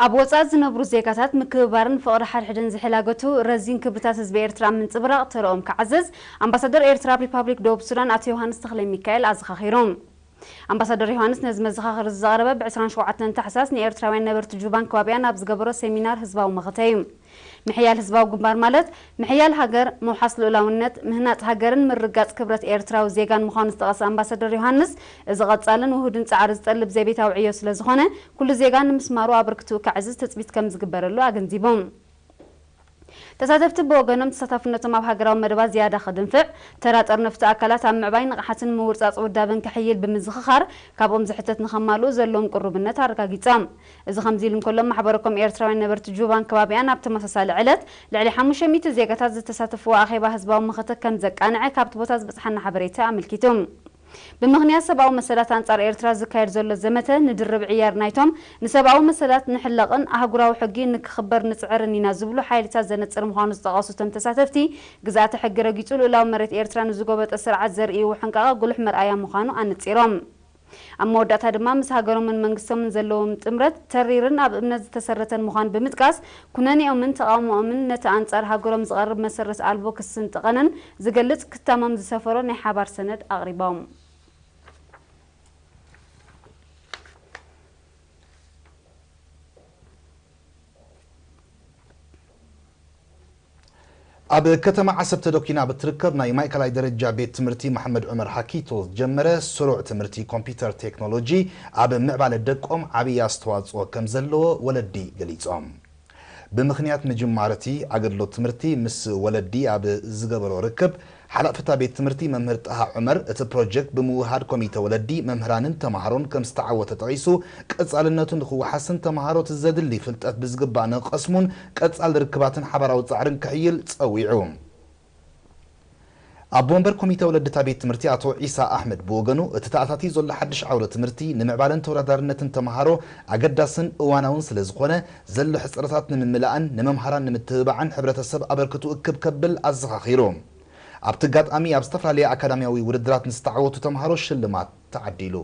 ኣብ ወጻኢ ዝነብሩ ዜጋታት ምክብባርን ፍቕሪ ሓድሕድን ዝሕላገቱ ረዚን ክብርታት ህዝቢ ኤርትራ ኣብ ምንጽብራቕ ተረኦም ክዓዝዝ ኣምባሳደር ኤርትራ ኣብ ሪፓብሊክ ደቡብ ሱዳን ኣቶ ዮሃንስ ተኽለ ሚካኤል ኣዘኻኺሩ። ኣምባሳደር ዮሃንስ ነዚ መዘኻኸሪ እዚ ዘቕረበ ብ ዕስራን ሸውዓተን ታሕሳስ ንኤርትራውያን ነበርቲ ጁባን ከባቢኣን ኣብ ዝገበሮ ሴሚናር ህዝባዊ መኸተ እዩ። ምሕያል ህዝባዊ ግንባር ማለት ምሕያል ሃገር፣ ምውሓስ ልኡላውነት፣ ምህናጽ ሃገርን ምርግጋጽ ክብረት ኤርትራዊ ዜጋን ምዃኑ ዝጠቐሰ ኣምባሳደር ዮሃንስ፣ እዚ ቀጻልን ውሁድን ጻዕሪ ዝጠልብ ዘቤታዊ ዕዮ ስለ ዝኾነ፣ ኩሉ ዜጋ ንምስማሩ ኣበርክትኡ ከዕዝዝ ትጽቢት ከም ዝግበረሉ ኣገንዚቡ። ተሳተፍቲ ብወገኖም ተሳታፍነቶም ኣብ ሃገራዊ መደባት ዝያዳ ከድንፍዕ፣ ተራ ጠርነፍቲ ኣካላት ኣብ ምዕባይ ንቕሓትን ምውርጻጽ ውዳበን ክሕይል ብምዝኽኻር፣ ካብኦም ዝሕተት ንኸማልኡ ዘለዎም ቅሩብነት ኣረጋጊጾም። እዚ ከምዚ ኢሉ እንከሎ፣ ማሕበረኮም ኤርትራውያን ነበርቲ ጁባን ከባቢኣን ኣብ ተመሳሳሊ ዕለት ልዕሊ ሓሙሽተ ሚእቲ ዜጋታት ዝተሳተፍዎ ኣኼባ ህዝባዊ መኸተ ከም ዘቃንዐ ካብቲ ቦታ ዝበጽሓና ሓበሬታ ኣመልኪቱ። ብምኽንያት ሰብኣዊ መሰላት ኣንጻር ኤርትራ ዝካየድ ዘሎ ዘመተ ንድርብ ዕያር ናይቶም ንሰብኣዊ መሰላት ንሕለቕን ኣህጉራዊ ሕጊ ንክኽበር ንጽዕርን ኢና ዝብሉ ሓይልታት ዘነጽር ምዃኑ ዝጠቐሱ እቶም ተሳተፍቲ፣ ግዝኣተ ሕጊ ረጊጹ ልኡላዊ መሬት ኤርትራ ንዝጎበጠ ስርዓት ዘርእይዎ ሕንቃቐ ጉሉሕ መርኣያ ምዃኑ ኣነጺሮም። ኣብ መወዳእታ ድማ ምስ ሃገሮምን መንግስቶምን ዘለዎም ጥምረት ተሪርን ኣብ እምነት ዝተሰረተን ምዃኑ ብምጥቃስ፣ ኩነኔኦምን ተቓውሞኦምን ነቲ ኣንጻር ሃገሮም ዝቐርብ መሰረት ኣልቦ ክስን ጠቐነን ዝገልጽ ክታሞም ዝሰፈሮ ናይ ሓባር ሰነድ ኣቕሪቦም። ኣብ ከተማ ዓሰብ ተደኲና ኣብ እትርከብ ናይ ማእከላይ ደረጃ ቤት ትምህርቲ መሓመድ ዑመር ሃኪቶ ዝጀመረ ስሩዕ ትምህርቲ ኮምፒውተር ቴክኖሎጂ ኣብ ምዕባለ ደቆም ዓብዪ ኣስተዋፅኦ ከም ዘለዎ ወለዲ ገሊፆም። ብምኽንያት ምጅማር እቲ ኣገልግሎት ትምህርቲ ምስ ወለዲ ኣብ ዝገበሮ ርክብ ሓላፊ እታ ቤት ትምህርቲ መምህር ጣሃ ዑመር፣ እቲ ፕሮጀክት ብምውህሃድ ኮሚተ ወለዲ፣ መምህራንን ተምሃሮን ከም ዝተዓወተ ጠቒሱ፣ ቀጻልነቱ ንኽወሓስን ተምሃሮ እቲ ዘድሊ ፍልጠት ብዝግባእ ንኽቐስሙን ቀጻሊ ርክባትን ሓባራዊ ጻዕርን ክሕይል ጸዊዑ። ኣቦ ወንበር ኮሚተ ወለዲ እታ ቤት ትምህርቲ ኣቶ ዒሳ ኣሕመድ ብወገኑ፣ እቲ ተኣታትዩ ዘሎ ሓድሽ ዓውደ ትምህርቲ ንምዕባለን ተወዳዳርነትን ተምሃሮ ኣገዳስን እዋናውን ስለ ዝኾነ፣ ዘሎ ሕጽረታት ንምምላእን ንመምሃራን ንምትብባዕን ሕብረተሰብ ኣበርክትኡ እክብ ከብል ኣዘኻኺሩ። ኣብቲ ኣጋጣሚ ኣብ ዝተፈላለየ ኣካዳሚያዊ ውድድራት ንዝተዓወቱ ተምሃሮ ሽልማት ተዓዲሉ።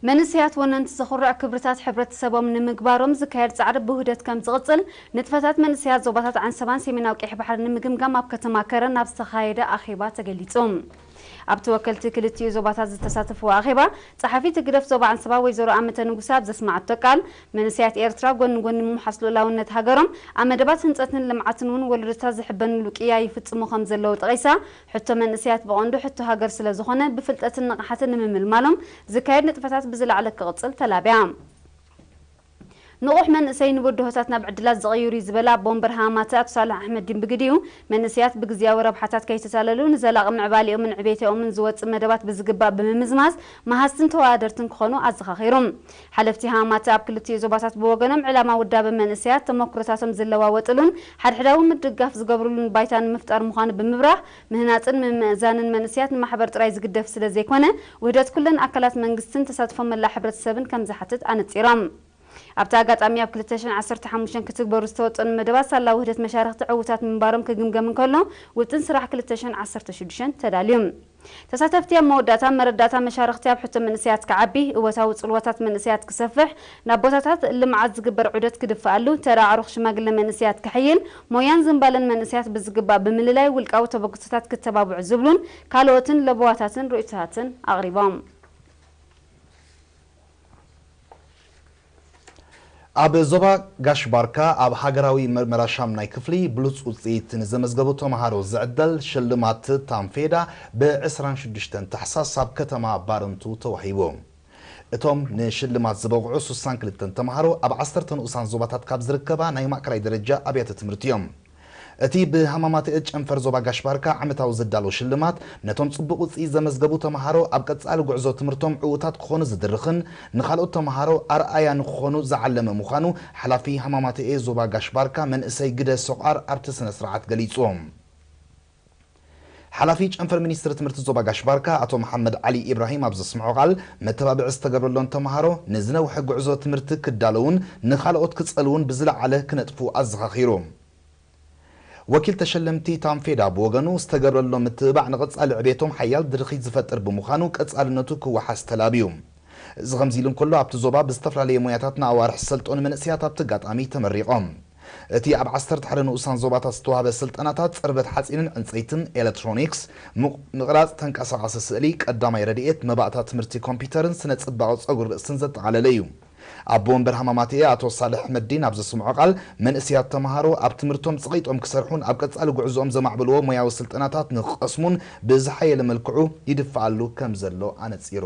መንእሰያት ወነንቲ ዘኹርዕ ክብርታት ሕብረተሰቦም ንምግባሮም ዝካየድ ጻዕሪ ብውህደት ከም ዝቕጽል ንጥፈታት መንእሰያት ዞባታት ዓንሰባን ሰሜናዊ ቀይሕ ባሕሪ ንምግምጋም ኣብ ከተማ ከረን ኣብ ዝተኻየደ ኣኼባ ተገሊጹ። ኣብቲ ወከልቲ ክልቲኡ ዞባታት ዝተሳተፍዎ ኣኼባ፣ ጸሓፊት ህግደፍ ዞባ ዓንሰባ ወይዘሮ ኣመተ ንጉሰ ኣብ ዘስመዓቶ ቃል፣ መንእሰያት ኤርትራ ጎኒ ጎኒ ምውሓስ ልኡላውነት ሃገሮም፣ ኣብ መደባት ህንጸትን ልምዓትን እውን ወለዶታት ዝሕበንሉ ቅያ ይፍጽሙ ከም ዘለዉ ጠቒሳ፣ ሕቶ መንእሰያት ብቐንዱ ሕቶ ሃገር ስለ ዝኾነ፣ ብፍልጠትን ንቕሓትን ንምምልማሎም ዝካየድ ንጥፈታት ብዝለዓለ ክቕጽል ተላብያ። ንቑሕ መንእሰይ ንብድሆታት ናብ ዕድላት ዝቕይር እዩ ዝበለ ኣቦ ወንበር ሃማተ ኣቶ ሳልሕ ኣሕመዲን ብግዲኡ፣ መንእሰያት ብግዝያዊ ረብሓታት ከይተታለሉ ንዘላቒ ምዕባሌኦምን ዕቤታኦምን ዝወጽእ መደባት ብዝግባእ ብምምዝማዝ መሃዝትን ተወዳደርትን ክኾኑ ኣዘኻኺሩ። ሓለፍቲ ሃማተ ኣብ ክልቲኡ ዞባታት ብወገኖም፣ ዕላማ ውዳበ መንእሰያት ተመኩሮታቶም ዝለዋወጥሉን ሓድሕዳዊ ምድግጋፍ ዝገብርሉን ባይታ ንምፍጣር ምዃኑ ብምብራህ፣ ምህናጽን ምምእዛንን መንእሰያት ንማሕበር ጥራይ ዝግደፍ ስለ ዘይኮነ፣ ውህደት ኩለን ኣካላት መንግስትን ተሳትፎ መላእ ሕብረተሰብን ከም ዝሓትት ኣነጺሮም። ኣብቲ ኣጋጣሚ፣ ኣብ ክልተ ሽሕን ዓሰርተ ሓሙሽተን ክትግበሩ ዝተወጠኑ መደባት ሳላ ውህደት መሻርኽቲ ዕዉታት ምንባሮም ክግምገም እንከሎ፣ ውጥን ስራሕ ክልተ ሽሕን ዓሰርተ ሽዱሽተን ተዳልዩ። ተሳተፍቲ ኣብ መወዳእታ፣ መረዳእታ መሻርኽቲ ኣብ ሕቶ መንእሰያት ክዓቢ፣ እወታዊ ጽልዋታት መንእሰያት ክሰፍሕ፣ ናብ ቦታታት ልምዓት ዝግበር ዑደት ክድፍኣሉ፣ ተራ ኣዕሩኽ ሽማግለ መንእሰያት ክሕይል፣ ሞያን ዝንባለን መንእሰያት ብዝግባእ ብምልላይ ውልቃዊ ተበግሶታት ክተባብዑ ዝብሉን ካልኦትን ለበዋታትን ርእይቶታትን ኣቕሪቦም። ኣብ ዞባ ጋሽ ባርካ ኣብ ሃገራዊ መርመራ ሻምናይ ክፍሊ ብሉጽ ውጽኢት ንዘመዝገቡ ተምሃሮ ዝዕደል ሽልማት ታንፌዳ ብ ዕስራን ሽዱሽተን ታሕሳስ ኣብ ከተማ ባረንቱ ተዋሂቡ። እቶም ንሽልማት ዝበቕዑ ስሳን ክልተን ተምሃሮ ኣብ ዓሰርተ ንኡሳን ዞባታት ካብ ዝርከባ ናይ ማእከላይ ደረጃ ኣብያተ ትምህርቲ እዮም። እቲ ብሃማማተኤ ጨንፈር ዞባ ጋሽ ባርካ ዓመታዊ ዝዳሎ ሽልማት፣ ነቶም ጽቡቕ ውጽኢት ዘመዝገቡ ተምሃሮ ኣብ ቀጻሊ ጉዕዞ ትምህርቶም ዕዉታት ክኾኑ ዝድርኽን ንኻልኦት ተምሃሮ ኣርኣያ ንክኾኑ ዝዓለመ ምዃኑ ሓላፊ ሃማማተኤ ዞባ ጋሽ ባርካ መንእሰይ ግደ ሶቓር ኣብቲ ስነ ስርዓት ገሊጹ። ሓላፊ ጨንፈር ሚኒስትሪ ትምህርቲ ዞባ ጋሽ ባርካ ኣቶ መሓመድ ዓሊ ኢብራሂም ኣብ ዘስምዖ ቃል፣ መተባብዒ ዝተገብረሎም ተምሃሮ ንዝነውሐ ጉዕዞ ትምህርቲ ክዳለውን ንኻልኦት ክጸልውን ብዝለዓለ ክነጥፉ ኣዘኻኺሩ። ወኪል ተሸለምቲ ታምፌዳ ብወገኑ፣ ዝተገብረሎም ምትብባዕ ንቐጻሊ ዕቤቶም ሓያል ድርኺት ዝፈጥር ብምዃኑ ቀጻልነቱ ክወሓስ ተላብዩ። እዚ ከምዚ ኢሉ እንከሎ፣ ኣብቲ ዞባ ብዝተፈላለየ ሞያታት ንኣዋርሕ ዝሰልጠኑ መንእሰያት ኣብቲ ኣጋጣሚ ተመሪቖም። እቲ ኣብ ዓሰርተ ሓደ ንኡሳን ዞባታት ዝተዋህበ ስልጠናታት ጽርበት ሓጺንን ዕንጸይትን፣ ኤሌክትሮኒክስ፣ ምቕ-፣ ምቕራጽ ተንቀሳቓሲ ስእሊ፣ ቀዳማይ ረድኤት፣ መባእታ ትምህርቲ ኮምፒውተርን ስነ ጽባቐ ጸጉሪ ርእስን ዘጠቓለለ እዩ። ኣቦ ወንበር ሃማማትኤ ኣቶ ሳልሕ ኣሕመዲን ኣብ ዘስምዖ ቃል፣ መንእሰያት ተምሃሮ ኣብ ትምህርቶም ጸቒጦም ክሰርሑን ኣብ ቀጻሊ ጉዕዞኦም ዘማዕብልዎ ሞያዊ ስልጠናታት ንክቐስሙን ብዝሓየለ መልክዑ ይድፍኣሉ ከም ዘሎ ኣነጺሩ።